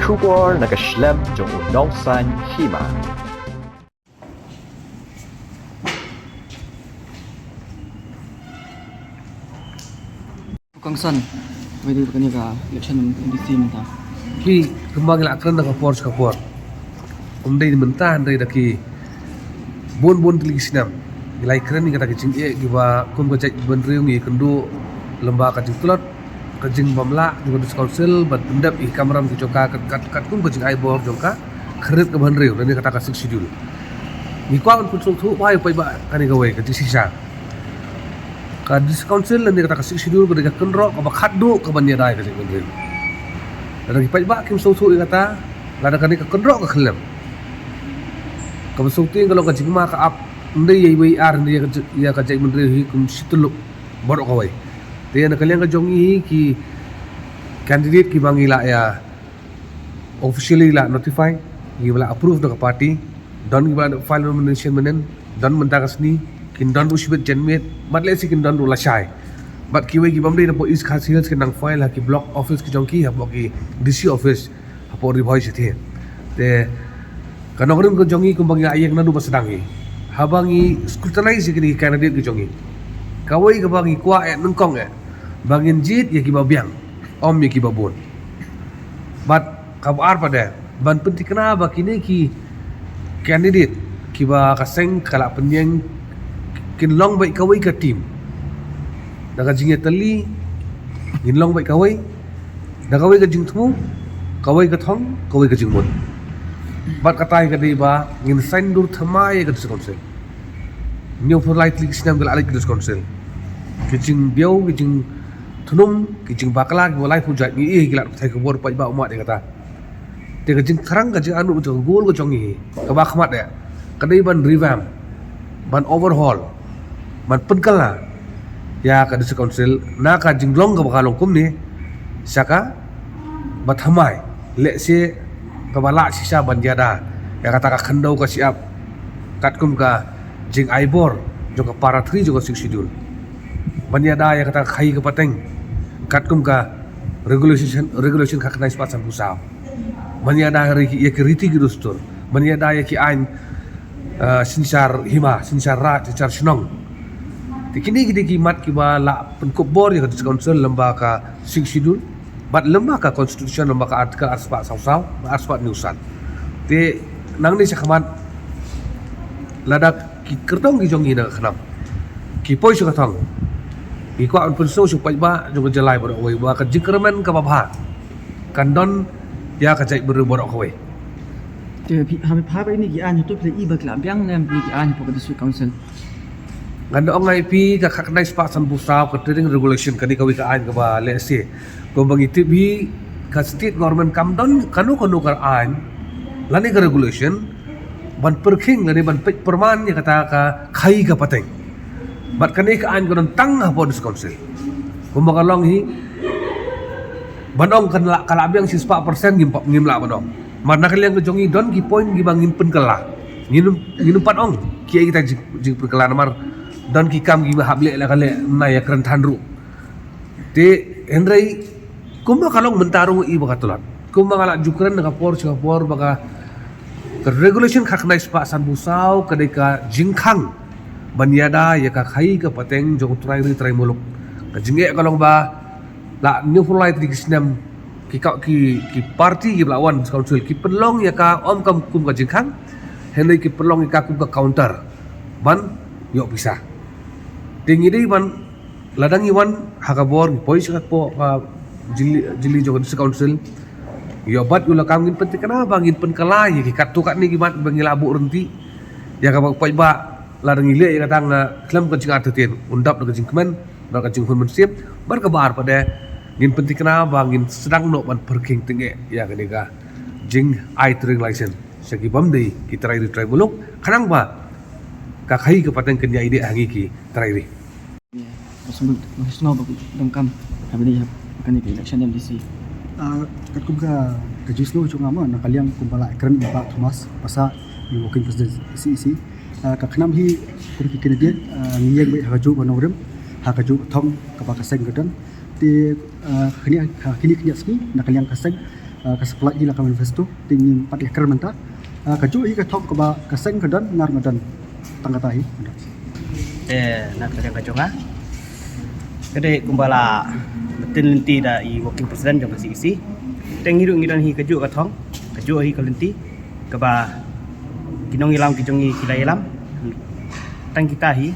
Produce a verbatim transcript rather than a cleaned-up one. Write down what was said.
Khubor na ka shlem jong u nongsan hima. Kongsan, wei dei kane ka election M D C mynta. Ki kumba ngi la kren da ka por sha ka por. Ym dei mynta hynrei da ki bun bun tylli ki snem. Ngi la kren ïa kata ka jingeh kiba kum ka jaitbynriew ngi kynduh lyngba ka jingtlot, ka jingbymlah jong ka District Council ban pyndep ïa ki kamram ki jong ka kat, kat, katkum ka jingai bor jong ka khyrnit kaba hynriew lane kata ka Sixth Schedule. Ngi kwah ban pynsngewthuh ba ïa paidbah kane kawei ka jingshisha. Ka District Council lane kata ka Sixth Schedule ka dei ka kynroh kaba khatduh kaban ïada ïa ka jaitbynriew. Lada ki paidbah kim sngewthuh ïa kata, lada kane ka kynroh ka khyllem, kaba sngewthuh ka long ka jingma ka ap, ym dei ïa iwei i ar, ym dei ïa ka j-, ïa ka jaitbynriew hi kum shi tylli baroh kawei. Te na ka liang ka jong ngi hi ki candidate kiba ngi la ïa officially la notify, kiba la approve da ka party, don kiba la file nomination mynhynnin, don mynta ka sngi, kin don ruh shibit janmiet, bad lehse kin don ruh lashai. Bad kiwei kibym dei na pdeng East Khasi Hills kin nang file ha ki block office ki jong ki, hapoh ki D C office, hapoh Ri Bhoi shathie. Te ka nongrim ka jong ngi kumba ngi la ïeng naduh ba sdang hi, haba ngi scrutinize ïa kine ki candidate ki jong ngi, kawei kaba ngi kwah eh nyngkong eh ba ngin jied ïa kiba biang, ym ïa kiba bun. Bad kaba ar pat de ban pynthikna ba kine ki candidate kiba ka seng ka la pynïeng kin long beit kawei ka team. Da ka jingïatylli ngin long beit kawei, da kawei ka jingthmu, kawei ka thong, kawei ka jingmut. Bad kata hi ka dei ba ngin saiñdur thymmai ïa ka District Council. Hynñiewphew lai tylli ki snem ka la leit ka District Council. Ki jingbiang, ki jingthnum, ki jingbakla kiba laiphew jait ngi ïohi, ki lad pathai khubor paidbah u mad ïa kata. Te ka jingthrang, ka jingangnud, ka goal ka jong ngi kaba khmat eh ka dei ban revamp, ban overhaul, ban pynkylla ïa ka District Council na ka jinglong kaba ka long kumne sha kaba thymmai, lehse kaba lah shisha ban ïada ïa kata ka khyndew ka shyiap katkum ka jingai bor jong ka para three jong ka Sixth Schedule. Ban ïada ïa kata ka khaïi ka pateng katkum ka regulation, regulation khatkhyndai spah sanphew saw. Ban ïada ïa ki riti ki dustur. Ban ïada ïa ki aiñ, eh, synshar hima, synshar raid, synshar shnong. Te kine ki dei ki mat kiba la pynkup bor ïa ka District Council lyngba ka Sixth Schedule bad lyngba ka Constitution, lyngba ka Article arspah saw saw, arspah hynñiew san. Te nangne shakhmat lada ki kyrtong ki jong ngi na ka khnam ki poi sha ka thong, ngi kwah ban pynsngew sha u paidbah jong ka jylla baroh kawei ba ka jingkyrmen kaba bha kan don ïa ka jaitbynriew baroh kawei. Te phi, ha phi, ha phi, ïa kine ki aiñ hato phi la i ba ki la biang ne ïa kine ki aiñ hapoh ka District Council? Ngan da ong ïa phi, ka khatkhyndai spah sanphew saw, ka trading regulation, kane kawei ka aiñ kaba lehse kumba ngi tip hi, ka state government kam don kano kano ka aiñ lane ka regulation ban pyrkhing lane ban peit pyrman ïa kata ka khaïi ka pateng. Bad kane ka aiñ ka don tang hapoh District Council. Kumba ka long hi, ban ong kan la, ka la biang shispah percent ngim pa-, ngim lah ban ong. Namar na ka liang ka jong ngi don ki point kiba ngin pynkylla. Ngin, ngin ym pat ong kiei kita jing, jingpynkylla namar don ki kam kiba hap leh la ka leh, ym nai ïakren than ruh. Te hynrei kumba ka long mynta ruh i ba ka tlot. Kumba nga la ju kren na ka por sha ka por ba ka, ka regulation khatkhyndai spah sanphew saw ka dei ka jingkhang ban ïada ïa ka khaïi ka pateng jong u trai ri trai muluk. Ka jingeh ka long ba la hynñiewphew lai tylli ki snem ki ka, ki, ki party kiba la wan Council ki pynlong ïa ka ym kam kum ka jingkhang, hynrei ki pynlong ïa ka kum ka counter ban ïoh pisa. Te ngi dei ban, lada ngi wan ha ka bor, ngi poi sha ka por, ah, jylliew, jylliew jong ka District Council, ïoh bat ïoh lakam, ngin pynthikna ba ngin pynkylla ïa ki katto katne ki mat ba ngi la buh ryntih ïa kaba paidbah, lada ngi leh ïa kata nga khlem ka jingartatien, un dap da ka jingkmen bad ka jinghun mynsiem. Bad kaba ar pat de, ngin pynthikna ba ngin sdang noh ban pyrkhing tyngeh ïa kane ka jingai trading license sha ki bym dei ki trai ri trai muluk, khnang ba ka khaïi ka pateng kan ïai dih ha ngi ki trai ri. Ba sngewbha, ba sngewbha ba donkam ha kane ka election M D C. Ah, katkum ka, ka jingsngew jong nga mo, na ka liang kumba la kren i Bah Thomas Passah, i Working President C E C. Ah, ka khnam hi kum ki candidate, ah, ngi ïeng beit ha kajuh ka nongrim, ha kajuh ka thong kaba ka seng ka don. Te, ah, kine, ha kine ki sngi na ka liang ka seng, Ah, ka sa pynlait hi la ka manifesto, te ngim pat ïakren mynta. Ah, kajuh hi ka thong kaba ka seng ka don, nga ruh nga don. Tang kata hi. Te na ka liang ka jong nga, ka dei kumba la mynta lynti da i working president jong ka C E C. Te ngi ruh ngi don hi kajuh ka thong, kajuh hi ka lynti kaba ki nongïalam ki jong ngi ki la ïalam. Tang kita hi